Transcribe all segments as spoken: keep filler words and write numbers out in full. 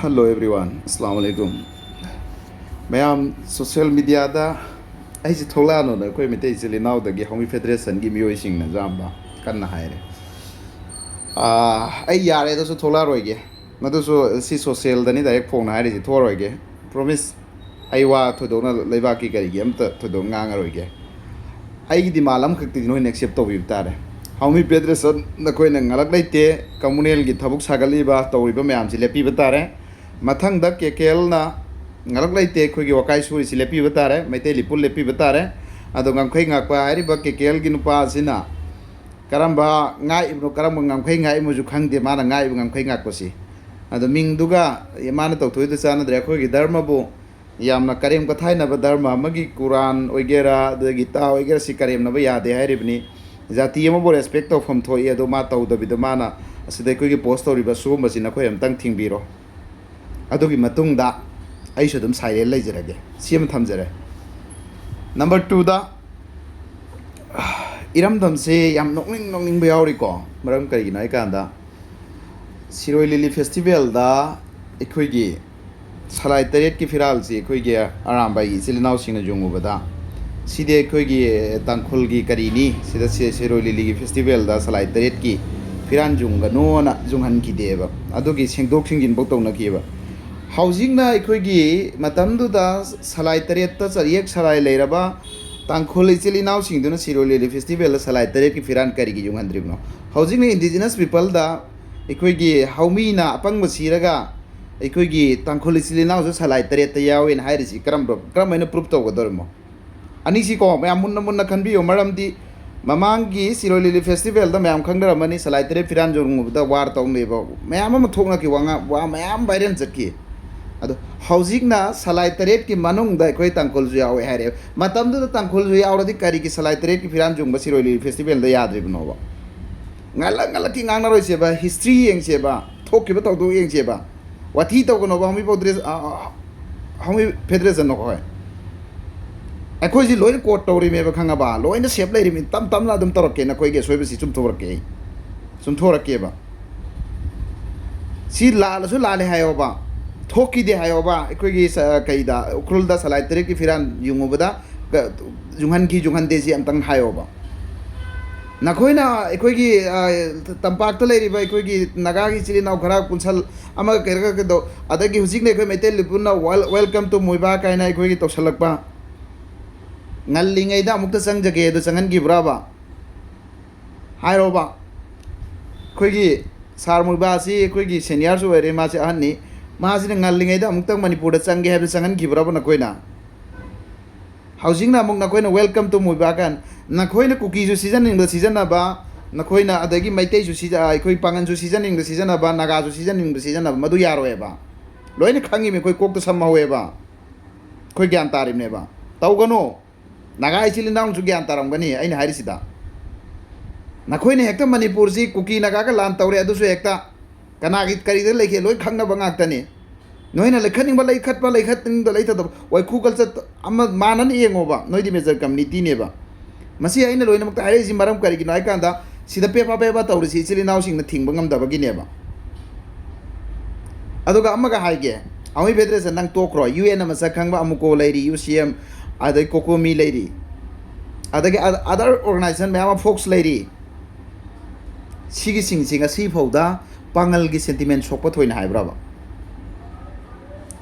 Hello everyone, Assalamu alaikum. ꯃꯌꯥꯝ, social media ꯗ ꯑꯩꯁꯦ ꯊꯣꯛꯂꯛꯑꯅꯨꯅ ꯑꯩꯈꯣꯏ ꯃꯩꯇꯩ ꯏꯆꯤꯜ ꯏꯅꯥꯎꯗꯒꯤ ꯍꯧꯃꯤ ꯐꯦꯗꯔꯦꯁꯟꯒꯤ ꯃꯤꯑꯣꯏꯁꯤꯡꯅꯁꯨ ꯌꯥꯝꯅ ꯀꯟꯅ ꯍꯥꯏꯔꯦ꯫ ꯑꯥ, ꯑꯩ ꯌꯥꯔꯦꯗꯁꯨ ꯊꯣꯛꯂꯛꯑꯔꯣꯏꯒꯦ꯫ ꯃꯗꯨꯁꯨ ꯁꯤ social ꯗꯅꯤ direct ꯐꯣꯡꯅ ꯍꯥꯏꯔꯤꯁꯤ, ꯊꯣꯛꯑꯔꯣꯏꯒꯦ꯫ Promise꯫ ꯑꯩ ꯋꯥ ꯊꯣꯏꯗꯣꯛꯅ ꯂꯩꯕꯥꯛꯀꯤ ꯀꯔꯤꯒꯤ ꯑꯝꯇ ꯊꯣꯏꯗꯣꯛꯅ ꯉꯥꯡꯉꯔꯣꯏꯒꯦ꯫ ꯑꯩꯒꯤ demand ꯑꯃꯈꯛꯇꯤ ꯅꯣꯏꯅ accept ꯇꯧꯕꯤꯕ ꯇꯥꯔꯦ꯫ ꯍꯧꯃꯤ ꯐꯦꯗꯔꯦꯁꯟ, ꯅꯈꯣꯏꯅ ꯉꯂꯛ ꯂꯩꯇꯦ, communal ꯒꯤ ꯊꯕꯛ ꯁꯥꯒꯠꯂꯤꯕ, ꯇꯧꯔꯤꯕ ꯃꯌꯥꯝꯁꯤ ꯂꯦꯞꯄꯤꯕ ꯇꯥꯔꯦ꯫ ꯃꯊꯪꯗ ꯀꯦ ꯀꯦ ꯑꯦꯜꯅ ꯉꯂꯛ ꯂꯩꯇꯦ, ꯑꯩꯈꯣꯏꯒꯤ ꯋꯥꯀꯥꯏ ꯁꯨꯔꯤꯁꯤ ꯂꯦꯞꯄꯤꯕ ꯇꯥꯔꯦ, ꯃꯩꯇꯩ ꯂꯤꯄꯨꯟ ꯂꯦꯞꯄꯤꯕ ꯇꯥꯔꯦ꯫ ꯑꯗꯣ ꯉꯝꯈꯩ ꯉꯥꯛꯄ ꯍꯥꯏꯔꯤꯕ ꯀꯦ ꯀꯦ ꯑꯦꯜꯒꯤ ꯅꯨꯄꯥ ꯑꯁꯤꯅ ꯀꯔꯝꯕ ꯉꯥꯛꯏꯕꯅꯣ, ꯀꯔꯝꯕ ꯉꯝꯈꯩ ꯉꯥꯛꯏꯕꯅꯣꯁꯨ ꯈꯪꯗꯦ, ꯃꯥꯅ ꯉꯥꯛꯏꯕ ꯉꯝꯈꯩ ꯉꯥꯛꯄꯁꯤ꯫ ꯑꯗꯣ ꯃꯤꯡꯗꯨꯒ ꯃꯥꯅ ꯇꯧꯊꯣꯛꯏꯗꯨ ꯆꯥꯟꯅꯗ꯭ꯔꯦ꯫ ꯑꯩꯈꯣꯏꯒꯤ ꯙꯔꯃꯕꯨ ꯌꯥꯝꯅ ꯀꯔꯦꯝ ꯀꯊꯥꯏꯅꯕ ꯙꯔꯃ ꯑꯃꯒꯤ ꯀꯨꯔꯥꯟ ꯑꯣꯏꯒꯦꯔꯥ, ꯑꯗꯨꯗꯒꯤ ꯒꯤꯇꯥ ꯑꯣꯏꯒꯦꯔꯥ, ꯁꯤ ꯀꯔꯦꯝꯅꯕ ꯌꯥꯗꯦ ꯍꯥꯏꯔꯤꯕꯅꯤ꯫ ꯖꯥꯇꯤ ꯑꯃꯕꯨ respect ꯇꯧꯐꯝ ꯊꯣꯛꯏ, ꯑꯗꯣ ꯃꯥ ꯇꯧꯗꯕꯤꯗ ꯃꯥꯅ ꯑꯁꯤꯗ ꯑꯩꯈꯣꯏꯒꯤ post ꯇꯧꯔꯤꯕ ꯁꯤꯒꯨꯝꯕꯁꯤ ꯅꯈꯣꯏ ꯑꯝꯇꯪ ꯊꯤꯡꯕꯤꯔꯣ꯫ ꯑꯗꯨꯒꯤ ꯃꯇꯨꯡꯗ ꯑꯩꯁꯨ ꯑꯗꯨꯝ silent ꯂꯩꯖꯔꯒꯦ꯫ ꯁꯤ ꯑꯃ ꯊꯝꯖꯔꯦ꯫ Number two ꯗ, ꯏꯔꯝꯗꯝꯁꯦ ꯌꯥꯝ ꯅꯣꯛꯅꯤꯡ ꯅꯣꯛꯅꯤꯡꯕ ꯌꯥꯎꯔꯤꯀꯣ꯫ ꯃꯔꯝ ꯀꯔꯤꯒꯤꯅꯣ ꯍꯥꯏꯀꯥꯟꯗ, ꯁꯤꯔꯣꯏ ꯂꯤꯂꯤ festival ꯗ ꯑꯩꯈꯣꯏꯒꯤ ꯁꯂꯥꯏ ꯇꯔꯦꯠꯀꯤ ꯐꯤꯔꯥꯜꯁꯤ ꯑꯩꯈꯣꯏꯒꯤ ꯑꯔꯥꯝꯕꯥꯏꯒꯤ ꯏꯆꯤꯜ ꯏꯅꯥꯎꯁꯤꯡꯅ ꯌꯨꯡꯉꯨꯕꯗ, ꯁꯤꯗꯤ ꯑꯩꯈꯣꯏꯒꯤ ꯇꯥꯡꯈꯨꯜꯒꯤ ꯀꯔꯤꯅꯤ, ꯁꯤꯗ ꯁꯤ-, ꯁꯤꯔꯣꯏ ꯂꯤꯂꯤꯒꯤ festival ꯗ ꯁꯂꯥꯏ ꯇꯔꯦꯠꯀꯤ ꯐꯤꯔꯥꯟ ꯌꯨꯡꯒꯅꯣꯅ ꯌꯨꯡꯍꯟꯈꯤꯗꯦꯕ꯫ ꯑꯗꯨꯒꯤ ꯁꯦꯡꯗꯣꯛ ꯁꯦꯡꯖꯤꯟꯐꯧ ꯇꯧꯅꯈꯤꯕ꯫ ꯍꯧꯖꯤꯛꯅ ꯑꯩꯈꯣꯏꯒꯤ ꯃꯇꯝꯗꯨꯗ ꯁꯂꯥꯏ ꯇꯔꯦꯠꯇ ꯆꯔꯤꯌꯦꯛ ꯁꯂꯥꯏ ꯂꯩꯔꯕ ꯇꯥꯡꯈꯨꯜ ꯏꯆꯤꯜ ꯏꯅꯥꯎꯁꯤꯡꯗꯨꯅ ꯁꯤꯔꯣꯏ ꯂꯤꯂꯤ festival ꯗ ꯁꯂꯥꯏ ꯇꯔꯦꯠꯀꯤ ꯐꯤꯔꯥꯟ ꯀꯔꯤꯒꯤ ꯌꯨꯡꯍꯟꯗ꯭ꯔꯤꯕꯅꯣ? ꯍꯧꯖꯤꯛꯅ indigenous people ꯗ ꯑꯩꯈꯣꯏꯒꯤ ꯍꯧꯃꯤꯅ ꯑꯄꯪꯕ ꯁꯤꯔꯒ ꯑꯩꯈꯣꯏꯒꯤ ꯇꯥꯡꯈꯨꯜ ꯏꯆꯤꯜ ꯏꯅꯥꯎꯁꯨ ꯁꯂꯥꯏ ꯇꯔꯦꯠꯇ ꯌꯥꯎꯋꯦꯅ ꯍꯥꯏꯔꯤꯁꯤ ꯀꯔꯝꯕ, ꯀꯔꯝꯍꯥꯏꯅ proof ꯇꯧꯒꯗꯧꯔꯤꯃꯣ? ꯑꯅꯤꯁꯤꯀꯣ ꯃꯌꯥꯝ ꯃꯨꯟꯅ ꯃꯨꯟꯅ ꯈꯟꯕꯤꯌꯨ꯫ ꯃꯔꯝꯗꯤ ꯃꯃꯥꯡꯒꯤ ꯁꯤꯔꯣꯏ ꯂꯤꯂꯤ festival ꯗ ꯃꯌꯥꯝ ꯈꯪꯅꯔꯝꯃꯅꯤ, ꯁꯂꯥꯏ ꯇꯔꯦꯠ ꯐꯤꯔꯥꯟ ꯌꯨꯡꯉꯨꯕꯗ war ꯇꯧꯅꯩꯕ ꯃꯌꯥꯝ ꯑꯃ ꯊꯣꯛꯅꯈꯤ, ꯋꯥ ꯉꯥ-, ꯋꯥ ꯃꯌꯥꯝ viral ꯆꯠꯈꯤ꯫ ꯑꯗꯣ ꯍꯧꯖꯤꯛꯅ ꯁꯂꯥꯏ ꯇꯔꯦꯠꯀꯤ ꯃꯅꯨꯡꯗ ꯑꯩꯈꯣꯏ ꯇꯥꯡꯈꯨꯜꯁꯨ ꯌꯥꯎꯋꯦ ꯍꯥꯏꯔꯦ꯫ ꯃꯇꯝꯗꯨꯗ ꯇꯥꯡꯈꯨꯜꯁꯨ ꯌꯥꯎꯔꯗꯤ ꯀꯔꯤꯒꯤ ꯁꯂꯥꯏ ꯇꯔꯦꯠꯀꯤ ꯐꯤꯔꯥꯟ ꯌꯨꯡꯕ ꯁꯤꯔꯣꯏ ꯂꯤꯂꯤ festival ꯗ ꯌꯥꯗ꯭ꯔꯤꯕꯅꯣꯕ? ꯉꯜꯂꯛ ꯉꯜꯂꯛꯀꯤ ꯉꯥꯡꯅꯔꯣꯏꯁꯦꯕ, history ꯌꯦꯡꯁꯦꯕ, ꯊꯣꯛꯈꯤꯕ ꯊꯧꯗꯣꯛ ꯌꯦꯡꯁꯦꯕ꯫ ꯋꯥꯊꯤ ꯇꯧꯒꯅꯣꯕ ꯍꯧꯃꯤ ꯐꯦꯗꯔꯦꯁ-, ꯑ, ꯑ, ꯍꯧꯃꯤ ꯐꯦꯗꯔꯦꯁꯟ ꯅꯈꯣꯏ꯫ ꯑꯩꯈꯣꯏꯁꯤ ꯂꯣꯏꯅ quote ꯇꯧꯔꯤꯃꯦꯕ, ꯈꯪꯉꯕ? ꯂꯣꯏꯅ save ꯂꯩꯔꯤꯃꯤ꯫ ꯇꯞ ꯇꯞꯅ ꯑꯗꯨꯝ ꯇꯧꯔꯛꯀꯦ, ꯅꯈꯣꯏꯒꯤ ꯑꯁꯣꯏꯕꯁꯤ ꯆꯨꯝꯊꯣꯔꯛꯀꯦ ꯑꯩ꯫ ꯆꯨꯝꯊꯣꯔꯛꯀꯦꯕ꯫ ꯁꯤ ꯂꯥꯜꯂꯁꯨ ꯂꯥꯜꯂꯦ ꯍꯥꯏꯌꯣꯕ꯫ ꯊꯣꯛꯈꯤꯗꯦ ꯍꯥꯏꯌꯣꯕ꯫ ꯑꯩꯈꯣꯏꯒꯤ ꯁ-, ꯀꯩꯗ, ꯎꯈ꯭ꯔꯨꯜꯗ ꯁꯂꯥꯏ ꯇꯔꯦꯠꯀꯤ ꯐꯤꯔꯥꯟ ꯌꯨꯡꯉꯨꯕꯗ ꯀ-, ꯌꯨꯡꯍꯟꯈꯤ ꯌꯨꯡꯍꯟꯗꯦ ꯁꯤ ꯑꯝꯇꯪ ꯍꯥꯏꯌꯣꯕ꯫ ꯅꯈꯣꯏꯅ ꯑꯩꯈꯣꯏꯒꯤ, ꯑ, ꯇꯝꯄꯥꯛꯇ ꯂꯩꯔꯤꯕ ꯑꯩꯈꯣꯏꯒꯤ ꯅꯥꯒꯥꯒꯤ ꯏꯆꯤꯜ ꯏꯅꯥꯎ ꯈꯔ ꯄꯨꯟꯁꯜ ꯑꯃꯒ ꯀꯩꯔꯒ ꯀꯩꯗꯧ-, ꯑꯗꯒꯤ ꯍꯧꯖꯤꯛꯅ ꯑꯩꯈꯣꯏ ꯃꯩꯇꯩ ꯂꯨꯄꯨꯅ "Wel-, welcome to ꯃꯣꯏꯕꯥꯛ" ꯍꯥꯏꯅ ꯑꯩꯈꯣꯏꯒꯤ ꯇꯧꯁꯜꯂꯛꯄ꯫ ꯉꯜꯂꯤꯉꯩꯗ ꯑꯃꯨꯛꯇ ꯆꯪꯖꯒꯦ ꯑꯗꯨ ꯆꯪꯍꯟꯈꯤꯕ꯭ꯔꯥꯕ? ꯍꯥꯏꯔꯣꯕ꯫ ꯑꯩꯈꯣꯏꯒꯤ ꯁꯥꯔ ꯃꯣꯏꯕꯥꯁꯤ ꯑꯩꯈꯣꯏꯒꯤ ꯁꯦꯅꯤꯌꯔꯁꯨ ꯑꯣꯏꯔꯦ, ꯃꯥꯁꯤ ꯑꯍꯟꯅꯤ꯫ ꯃꯥꯁꯤꯅ ꯉꯜꯂꯤꯉꯩꯗ ꯑꯃꯨꯛꯇꯪ ꯃꯅꯤꯄꯨꯔꯗ ꯆꯪꯒꯦ ꯍꯥꯏꯕꯗꯨ ꯆꯪꯍꯟꯈꯤꯕ꯭ꯔꯕ ꯅꯈꯣꯏꯅ? ꯍꯧꯖꯤꯛꯅ ꯑꯃꯨꯛ ꯅꯈꯣꯏꯅ "Welcome to ꯃꯣꯏꯕꯥꯛ" ꯀꯥꯏꯅ, ꯅꯈꯣꯏꯅ ꯀꯨꯀꯤꯁꯨ ꯁꯤꯖꯟꯅꯤꯡꯕ ꯁꯤꯖꯟꯅꯕ, ꯅꯈꯣꯏꯅ ꯑꯗꯒꯤ ꯃꯩꯇꯩꯁꯨ ꯁꯤꯖ-, ꯑꯩꯈꯣꯏ ꯄꯥꯉꯟꯁꯨ ꯁꯤꯖꯟꯅꯤꯡꯕ ꯁꯤꯖꯟꯅꯕ, ꯅꯥꯒꯥꯁꯨ ꯁꯤꯖꯟꯅꯤꯡꯕ ꯁꯤꯖꯟꯅꯕ, ꯃꯗꯨ ꯌꯥꯔꯣꯏꯕ꯫ ꯂꯣꯏꯅ ꯈꯪꯉꯤꯃꯤ, ꯑꯩꯈꯣꯏ ꯀꯣꯛꯇ ꯁꯝ ꯍꯧꯋꯦꯕ, ꯑꯩꯈꯣꯏ ꯒ꯭ꯌꯥꯟ ꯇꯥꯔꯤꯕꯅꯦꯕ꯫ ꯇꯧꯒꯅꯨ꯫ ꯅꯥꯒꯥ ꯏꯆꯤꯜ ꯏꯅꯥꯎꯅꯁꯨ ꯒ꯭ꯌꯥꯟ ꯇꯥꯔꯝꯒꯅꯤ ꯑꯩꯅ ꯍꯥꯏꯔꯤꯁꯤꯗ꯫ ꯅꯈꯣꯏꯅ ꯍꯦꯛꯇ ꯃꯅꯤꯄꯨꯔꯁꯤ ꯀꯨꯀꯤ ꯅꯥꯒꯥꯒ ꯂꯥꯟ ꯇꯧꯔꯦ, ꯑꯗꯨꯁꯨ ꯍꯦꯛꯇ ꯀꯅꯥꯒꯤ ꯀꯔꯤꯗ ꯂꯩꯒꯦ ꯂꯣꯏ ꯈꯪꯅꯕ ꯉꯥꯛꯇꯅꯤ꯫ ꯅꯣꯏꯅ ꯂꯩꯈꯠꯅꯤꯡꯕ ꯂꯩꯈꯠꯄ, ꯂꯩꯈꯠꯅꯤꯡꯕ ꯂꯩꯊꯗꯕ, ꯋꯥꯏꯈꯨ ꯀꯜꯆꯔ ꯑꯃ ꯃꯥꯟꯅꯅ ꯌꯦꯡꯉꯣꯕ, ꯅꯣꯏꯗꯤ ꯃꯦꯖꯔ ꯀꯝꯃ꯭ꯌꯨꯅꯤꯇꯤꯅꯦꯕ꯫ ꯃꯁꯤ ꯑꯩꯅ ꯂꯣꯏꯅꯃꯛꯇ ꯍꯥꯏꯔꯛꯏꯁꯤ ꯃꯔꯝ ꯀꯔꯤꯒꯤꯅꯣ ꯍꯥꯏ ꯀꯥꯟꯗ, ꯁꯤꯗ ꯄꯦꯄꯥ ꯄꯦꯄꯥ ꯇꯧꯔꯤꯁꯤ ꯏꯆꯤꯜ ꯏꯅꯥꯎꯁꯤꯡꯅ ꯊꯤꯡꯕ ꯉꯝꯗꯕꯒꯤꯅꯦꯕ꯫ ꯑꯗꯨꯒ ꯑꯃꯒ ꯍꯥꯏꯒꯦ, ꯑꯃꯨꯏ ꯐꯦꯗꯔꯦꯁꯟ ꯅꯪ ꯇꯣꯛꯈ꯭ꯔꯣ, ꯌꯨ ꯑꯦꯟꯅ ꯃꯁꯛ ꯈꯪꯕ ꯑꯃꯨꯀꯣ ꯂꯩꯔꯤ, ꯌꯨ ꯁꯤ ꯑꯦꯝ, ꯑꯗꯩ ꯀꯣꯀꯣꯃꯤ ꯂꯩꯔꯤ, ꯑꯗꯒꯤ ꯑ-, ꯑꯗꯔ ꯑꯣꯔꯒꯅꯥꯏꯖꯦꯁꯟ ꯃꯌꯥꯝ ꯑꯃ, ꯐꯣꯛꯁ ꯂꯩꯔꯤ꯫ ꯁꯤꯒꯤꯁꯤꯡꯁꯤ ꯉꯁꯤ ꯐꯥꯎꯗ ꯄꯥꯉꯜꯒꯤ ꯁꯦꯟꯇꯤꯃꯦꯟ ꯁꯣꯛꯄ ꯊꯣꯏꯅ ꯍꯥꯏꯕ꯭ꯔꯕ?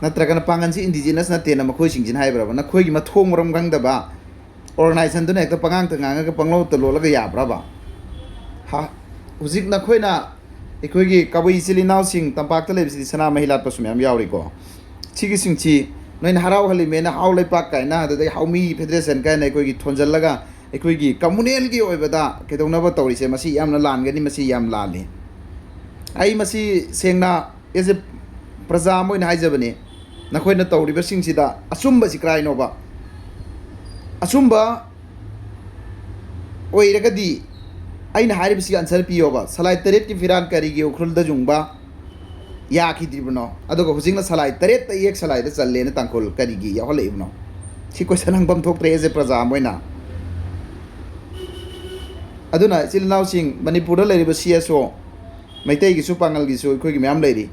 ꯅꯠꯇ꯭ꯔꯒꯅ ꯄꯥꯉꯜꯁꯤ ꯏꯟꯗꯤꯖꯤꯅꯁ ꯅꯠꯇꯦꯅ ꯃꯈꯣꯏꯁꯤꯡꯁꯤꯅ ꯍꯥꯏꯕ꯭ꯔꯕ? ꯅꯈꯣꯏꯒꯤ ꯃꯊꯣꯡ ꯃꯔꯝ ꯈꯪꯗꯕ ꯑꯣꯔꯒꯅꯥꯏꯖꯦꯁꯟꯗꯨꯅ ꯍꯦꯛꯇ ꯄꯉꯥꯡꯇ ꯉꯥꯡꯉꯒ ꯄꯪꯂꯣꯠꯇ ꯂꯣꯠꯂꯒ ꯌꯥꯕ꯭ꯔꯕ? ꯍꯥ? ꯍꯧꯖꯤꯛ ꯅꯈꯣꯏꯅ ꯑꯩꯈꯣꯏꯒꯤ ꯀꯕꯨꯏ ꯏꯆꯤꯜ ꯏꯅꯥꯎꯁꯤꯡ ꯇꯝꯄꯥꯛꯇ ꯂꯩꯕꯁꯤꯗꯤ ꯁꯅꯥꯃꯍꯤ ꯂꯥꯠꯄꯁꯨ ꯃꯌꯥꯝ ꯌꯥꯎꯔꯤꯀꯣ꯫ ꯁꯤꯒꯤꯁꯤꯡꯁꯤ ꯅꯣꯏꯅ ꯍꯔꯥꯎꯍꯜꯂꯤꯃꯦꯅ ꯍꯥꯎ ꯂꯩꯄꯥꯛ ꯀꯥꯏꯅ, ꯑꯗꯨꯗꯒꯤ ꯍꯥꯎꯃꯤ ꯐꯦꯗꯔꯦꯁꯟ ꯀꯥꯏꯅ ꯑꯩꯈꯣꯏꯒꯤ ꯊꯣꯟꯖꯜꯂꯒ ꯑꯩꯈꯣꯏꯒꯤ ꯀꯝꯃꯨꯅꯦꯜꯒꯤ ꯑꯣꯏꯕꯗ ꯀꯩꯗꯧꯅꯕ ꯇꯧꯔꯤꯁꯦ, ꯃꯁꯤ ꯌꯥꯝꯅ ꯂꯥꯟꯒꯅꯤ, ꯃꯁꯤ ꯌꯥꯝ ꯂꯥꯜꯂꯤ꯫ ꯑꯩ ꯃꯁꯤ ꯁꯦꯡꯅ ꯑꯦꯖ ꯑꯦ ꯄ꯭ꯔꯖꯥ ꯑꯃ ꯑꯣꯏꯅ ꯍꯥꯏꯖꯕꯅꯤ, ꯅꯈꯣꯏꯅ ꯇꯧꯔꯤꯕꯁꯤꯡꯁꯤꯗ ꯑꯆꯨꯝꯕꯁꯤ ꯀꯔꯥꯏꯅꯣꯕ? ꯑꯆꯨꯝꯕ ꯑꯣꯏꯔꯒꯗꯤ ꯑꯩꯅ ꯍꯥꯏꯔꯤꯕꯁꯤꯒꯤ ꯑꯟꯁꯔ ꯄꯤꯌꯣꯕ꯫ ꯁꯂꯥꯏ ꯇꯔꯦꯠꯀꯤ ꯐꯤꯔꯥꯟ ꯀꯔꯤꯒꯤ ꯎꯈ꯭ꯔꯨꯜꯗ ꯌꯨꯡꯕ ꯌꯥꯈꯤꯗ꯭ꯔꯤꯕꯅꯣ? ꯑꯗꯨꯒ ꯍꯧꯖꯤꯛꯅ ꯁꯂꯥꯏ ꯇꯔꯦꯠꯇ ꯏꯌꯦꯛ ꯁꯂꯥꯏꯗ ꯆꯜꯂꯦꯅ ꯇꯥꯡꯈꯨꯜ ꯀꯔꯤꯒꯤ ꯌꯥꯎꯍꯜꯂꯛꯏꯕꯅꯣ? ꯁꯤ ꯀꯣꯏꯁꯟ ꯍꯪꯐꯝ ꯊꯣꯛꯇ꯭ꯔꯦ ꯑꯦꯖ ꯑꯦ ꯄ꯭ꯔꯖꯥ ꯑꯃ ꯑꯣꯏꯅ꯫ ꯑꯗꯨꯅ ꯏꯆꯤꯜ ꯏꯅꯥꯎꯁꯤꯡ, ꯃꯅꯤꯄꯨꯔꯗ ꯂꯩꯔꯤꯕ ꯁꯤ ꯑꯦꯁ ꯑꯣ, ꯃꯩꯇꯩꯒꯤꯁꯨ ꯄꯥꯉꯜꯒꯤꯁꯨ ꯑꯩꯈꯣꯏꯒꯤ ꯃꯌꯥꯝ ꯂꯩꯔꯤ꯫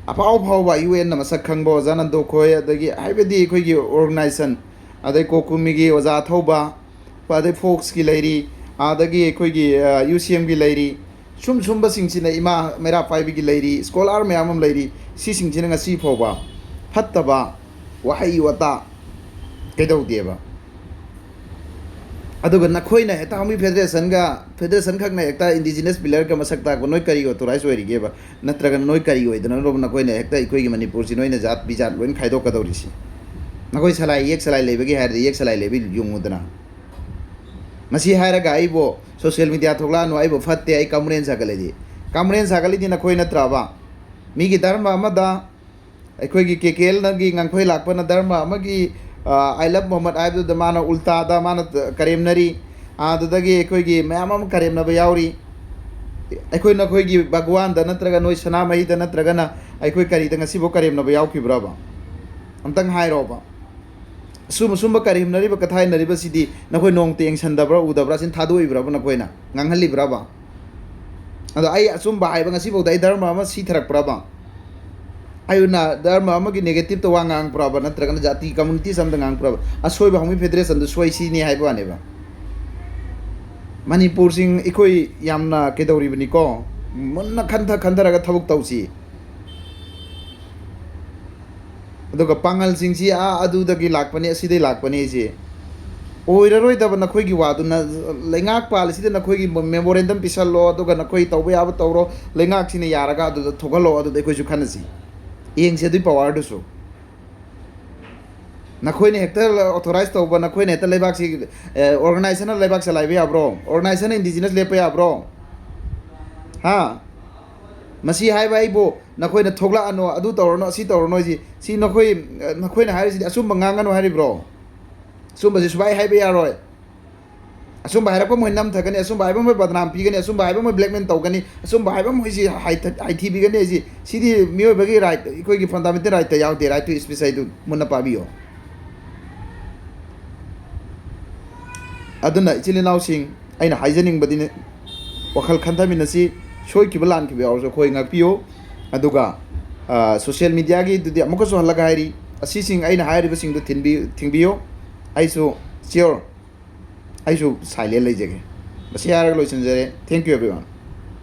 ꯑꯐꯥꯎ ꯑꯐꯥꯎꯕ ꯌꯨ ꯑꯦꯟꯅ ꯃꯁꯛ ꯈꯪꯕ ꯑꯣꯖꯥ ꯅꯟꯗꯣ ꯈꯣꯏ, ꯑꯗꯒꯤ ꯍꯥꯏꯕꯗꯤ ꯑꯩꯈꯣꯏꯒꯤ ꯑꯣꯔꯒꯅꯥꯏꯖꯦꯁꯟ, ꯑꯗꯩ ꯀꯣꯀꯨꯃꯤꯒꯤ ꯑꯣꯖꯥ ꯑꯊꯧꯕ, ꯑꯗꯩ ꯐꯣꯛꯁꯀꯤ ꯂꯩꯔꯤ, ꯑꯗꯒꯤ ꯑꯩꯈꯣꯏꯒꯤ ꯌꯨ ꯁꯤ ꯑꯦꯝꯒꯤ ꯂꯩꯔꯤ, ꯁꯨꯝ ꯁꯨꯝꯕꯁꯤꯡꯁꯤꯅ, ꯏꯃꯥ ꯃꯩꯔꯥ ꯄꯥꯏꯕꯤꯒꯤ ꯂꯩꯔꯤ, ꯁ꯭ꯀꯣꯂꯥꯔ ꯃꯌꯥꯝ ꯑꯃ ꯂꯩꯔꯤ, ꯁꯤꯁꯤꯡꯁꯤꯅ ꯉꯁꯤ ꯐꯥꯎꯕ ꯐꯠꯇꯕ ꯋꯥꯍꯩ ꯋꯥꯇꯥ ꯀꯩꯗꯧꯗꯦꯕ꯫ ꯑꯗꯨꯒ ꯅꯈꯣꯏꯅ ꯍꯦꯛꯇ ꯍꯥꯃꯤ ꯐꯦꯗꯔꯦꯁꯟꯒ, ꯐꯦꯗꯔꯦꯁꯟ ꯈꯛꯅ ꯍꯦꯛꯇ ꯏꯟꯗꯤꯖꯤꯅꯁ ꯄꯤꯂꯔꯒ ꯃꯁꯛ ꯇꯥꯛꯄ, ꯅꯣꯏ ꯀꯔꯤ ꯑꯣꯊꯣꯔꯥꯏꯁ ꯑꯣꯏꯔꯤꯒꯦꯕ? ꯅꯠꯇ꯭ꯔꯒꯅ ꯅꯣꯏ ꯀꯔꯤ ꯑꯣꯏꯗꯅꯅꯣꯕ ꯅꯈꯣꯏꯅ ꯍꯦꯛꯇ ꯑꯩꯈꯣꯏꯒꯤ ꯃꯅꯤꯄꯨꯔꯁꯤ ꯅꯣꯏꯅ ꯖꯥꯠ ꯕꯤꯖꯥꯠ ꯂꯣꯏꯅ ꯈꯥꯏꯗꯣꯛꯀꯗꯧꯔꯤꯁꯤ? ꯅꯈꯣꯏ ꯁꯂꯥꯏ, ꯌꯦꯛ ꯁꯂꯥꯏ ꯂꯩꯕꯒꯤ ꯍꯥꯏꯔꯗꯤ ꯌꯦꯛ ꯁꯂꯥꯏ ꯂꯩꯕ ꯌꯨꯡꯉꯨꯗꯅ꯫ ꯃꯁꯤ ꯍꯥꯏꯔꯒ ꯑꯩꯕꯨ ꯁꯣꯁꯤꯌꯦꯜ ꯃꯤꯗꯤꯌꯥ ꯊꯣꯛꯂꯛꯑꯅꯨ, ꯑꯩꯕꯨ ꯐꯠꯇꯦ, ꯑꯩ ꯀꯝꯄ꯭ꯂꯦꯟ ꯁꯥꯒꯠꯂꯗꯤ, ꯀꯝꯄ꯭ꯂꯦꯟ ꯁꯥꯒꯠꯂꯤꯗꯤ ꯅꯈꯣꯏ ꯅꯠꯇ꯭ꯔꯕ? ꯃꯤꯒꯤ ꯙꯔꯃ ꯑꯃꯗ ꯑꯩꯈꯣꯏꯒꯤ ꯀꯦ ꯀꯦ ꯑꯦꯜꯅꯒꯤ ꯉꯥꯡꯈꯣꯏ ꯂꯥꯛꯄꯅ ꯙꯔꯃ ꯑꯃꯒꯤ, ꯑ, "ꯑꯥꯏ ꯂꯚ ꯃꯣꯍꯝꯃꯗ" ꯍꯥꯏꯕꯗꯨꯗ ꯃꯥꯅ ꯎꯜꯇꯥꯗ ꯃꯥꯅ ꯀꯔꯦꯝꯅꯔꯤ꯫ ꯑꯗꯨꯗꯒꯤ ꯑꯩꯈꯣꯏꯒꯤ ꯃꯌꯥꯝ ꯑꯃ ꯀꯔꯦꯝꯅꯕ ꯌꯥꯎꯔꯤ꯫ ꯑꯩꯈꯣꯏ ꯅꯈꯣꯏꯒꯤ ꯚꯒꯋꯥꯟꯗ ꯅꯠꯇ꯭ꯔꯒ ꯅꯣꯏ ꯁꯅꯥꯃꯍꯤꯗ ꯅꯠꯇ꯭ꯔꯒꯅ ꯑꯩꯈꯣꯏ ꯀꯔꯤꯗ ꯉꯁꯤꯐꯥꯎ ꯀꯔꯦꯝꯅꯕ ꯌꯥꯎꯈꯤꯕ꯭ꯔꯕ? ꯑꯝꯇꯪ ꯍꯥꯏꯔꯣꯕ꯫ ꯑꯁꯨꯝ ꯑꯁꯨꯝꯕ ꯀꯔꯦꯝꯅꯔꯤꯕ, ꯀꯊꯥꯏꯅꯔꯤꯕꯁꯤꯗꯤ ꯅꯈꯣꯏ ꯅꯣꯡꯃꯇ ꯌꯦꯡꯁꯟꯗꯕ꯭ꯔꯥ, ꯎꯗꯕ꯭ꯔꯥ? ꯁꯤꯅ ꯊꯥꯗꯣꯛꯏꯕ꯭ꯔꯕ ꯅꯈꯣꯏꯅ? ꯉꯥꯡꯍꯜꯂꯤꯕ꯭ꯔꯕ? ꯑꯗꯣ ꯑꯩ ꯑꯆꯨꯝꯕ ꯍꯥꯏꯕ ꯉꯁꯤꯐꯥꯎꯗ ꯑꯩ ꯙꯔꯃ ꯑꯃ ꯁꯤꯊꯔꯛꯄ꯭ꯔꯕ? ꯑꯩꯅ ꯙꯔꯃ ꯑꯃꯒꯤ ꯅꯦꯒꯦꯇꯤꯞꯇ ꯋꯥ ꯉꯥꯡꯉꯛꯄ꯭ꯔꯕ? ꯅꯠꯇ꯭ꯔꯒꯅ ꯖꯥꯇꯤ ꯀꯝꯃꯨꯅꯤꯇꯤꯁ ꯑꯃꯗ ꯉꯥꯡꯉꯛꯄ꯭ꯔꯕ? ꯑꯁꯣꯏꯕ ꯍꯧꯃꯤ ꯐꯦꯗꯔꯦꯁꯟꯗꯨ ꯁꯣꯏ ꯁꯤꯅꯤ ꯍꯥꯏꯕ ꯋꯥꯅꯦꯕ꯫ ꯃꯅꯤꯄꯨꯔꯁꯤꯡ ꯑꯩꯈꯣꯏ ꯌꯥꯝꯅ ꯀꯩꯗꯧꯔꯤꯕꯅꯤꯀꯣ? ꯃꯨꯟꯅ ꯈꯟꯊ ꯈꯟꯊꯔꯒ ꯊꯕꯛ ꯇꯧꯁꯤ꯫ ꯑꯗꯨꯒ ꯄꯥꯡꯒꯜꯁꯤꯡꯁꯤ ꯑꯥ ꯑꯗꯨꯗꯒꯤ ꯂꯥꯛꯄꯅꯤ, ꯑꯁꯤꯗꯩ ꯂꯥꯛꯄꯅꯤ ꯍꯥꯏꯁꯦ ꯑꯣꯏꯔꯔꯣꯏꯗꯕ ꯅꯈꯣꯏꯒꯤ ꯋꯥꯗꯨꯅ꯫ ꯂꯩꯉꯥꯛ ꯄꯥꯜꯂꯤꯁꯤꯗ ꯅꯈꯣꯏꯒꯤ ꯃꯦꯃꯣꯔꯦꯟꯗꯝ ꯄꯤꯁꯜꯂꯣ, ꯑꯗꯨꯒ ꯅꯈꯣꯏ ꯇꯧꯕ ꯌꯥꯕ ꯇꯧꯔꯣ, ꯂꯩꯉꯥꯛꯁꯤꯅ ꯌꯥꯔꯒ ꯑꯗꯨꯗ ꯊꯣꯛꯍꯜꯂꯣ, ꯑꯗꯨꯗ ꯑꯩꯈꯣꯏꯁꯨ ꯈꯟꯅꯁꯤ, ꯌꯦꯡꯁꯤ ꯑꯗꯨꯒꯤ ꯄꯋꯥꯔꯗꯨꯁꯨ꯫ ꯅꯈꯣꯏꯅ ꯍꯦꯛꯇ ꯑꯣꯊꯣꯔꯥꯏꯁ ꯇꯧꯕ, ꯅꯈꯣꯏꯅ ꯍꯦꯛꯇ ꯂꯩꯕꯥꯛꯁꯤ, ꯑꯦ, ꯑꯣꯔꯒꯅꯥꯏꯖꯦꯁꯟꯅ ꯂꯩꯕꯥꯛ ꯆꯂꯥꯏꯕ ꯌꯥꯕ꯭ꯔꯣ? ꯑꯣꯔꯒꯅꯥꯏꯖꯦꯁꯟꯅ ꯏꯟꯗꯤꯖꯤꯅꯁ ꯂꯦꯞꯄ ꯌꯥꯕ꯭ꯔꯣ? ꯍꯥ? ꯃꯁꯤ ꯍꯥꯏꯕ ꯑꯩꯕꯨ ꯅꯈꯣꯏꯅ ꯊꯣꯛꯂꯛꯑꯅꯨ, ꯑꯗꯨ ꯇꯧꯔꯅꯨ, ꯑꯁꯤ ꯇꯧꯔꯅꯨ ꯍꯥꯏꯁꯤ, ꯁꯤ ꯅꯈꯣꯏ, ꯅꯈꯣꯏꯅ ꯍꯥꯏꯔꯤꯁꯤꯗꯤ ꯑꯆꯨꯝꯕ ꯉꯥꯡꯒꯅꯨ ꯍꯥꯏꯔꯤꯕ꯭ꯔꯣ? ꯑꯆꯨꯝꯕꯁꯤ ꯁꯨꯃꯥꯏ ꯍꯥꯏꯕ ꯌꯥꯔꯣꯏ꯫ ꯑꯆꯨꯝꯕ ꯍꯥꯏꯔꯛꯄ ꯃꯣꯏ ꯅꯝꯊꯒꯅꯤ, ꯑꯆꯨꯝꯕ ꯍꯥꯏꯕ ꯃꯣꯏ ꯕꯗꯅꯥꯝ ꯄꯤꯒꯅꯤ, ꯑꯆꯨꯝꯕ ꯍꯥꯏꯕ ꯃꯣꯏ ꯕ꯭ꯂꯦꯛꯃꯦꯜ ꯇꯧꯒꯅꯤ, ꯑꯆꯨꯝꯕ ꯍꯥꯏꯕ ꯃꯣꯏꯁꯤ ꯍꯥꯏꯊ-, ꯍꯥꯏꯊꯤꯕꯤꯒꯅꯤ ꯍꯥꯏꯁꯤ꯫ ꯁꯤꯗꯤ ꯃꯤꯑꯣꯏꯕꯒꯤ ꯔꯥꯏꯠ, ꯑꯩꯈꯣꯏꯒꯤ ꯐꯟꯗꯥꯃꯦꯟꯇꯦꯜ ꯔꯥꯏꯠꯇ ꯌꯥꯎꯗꯦ, ꯔꯥꯏꯠ ꯇꯨ ꯁ꯭ꯄꯤꯆ ꯍꯥꯏꯗꯨ ꯃꯨꯟꯅ ꯄꯥꯕꯤꯌꯣ꯫ ꯑꯗꯨꯅ ꯏꯆꯤꯜ ꯏꯅꯥꯎꯁꯤꯡ, ꯑꯩꯅ ꯍꯥꯏꯖꯅꯤꯡꯕꯗꯤ, ꯋꯥꯈꯜ ꯈꯟꯊꯃꯤꯟꯅꯁꯤ, ꯁꯣꯏꯈꯤꯕ ꯂꯥꯟꯈꯤꯕ ꯌꯥꯎꯔꯁꯨ ꯑꯩꯈꯣꯏ ꯉꯥꯛꯄꯤꯌꯨ, ꯑꯗꯨꯒ ꯁꯣꯁꯤꯌꯦꯜ ꯃꯤꯗꯤꯌꯥꯒꯤꯗꯨꯗꯤ ꯑꯃꯨꯛꯀꯁꯨ ꯍꯜꯂꯒ ꯍꯥꯏꯔꯤ, ꯑꯁꯤꯁꯤꯡ, ꯑꯩꯅ ꯍꯥꯏꯔꯤꯕꯁꯤꯡꯗꯨ ꯊꯤꯟꯕꯤ-, ꯊꯤꯡꯕꯤꯌꯨ꯫ ꯑꯩꯁꯨ sure, ꯑꯩꯁꯨ silent ꯂꯩꯖꯒꯦ꯫ ꯃꯁꯤ ꯍꯥꯏꯔꯒ ꯂꯣꯏꯁꯤꯟꯖꯔꯦ꯫ Thank you everyone.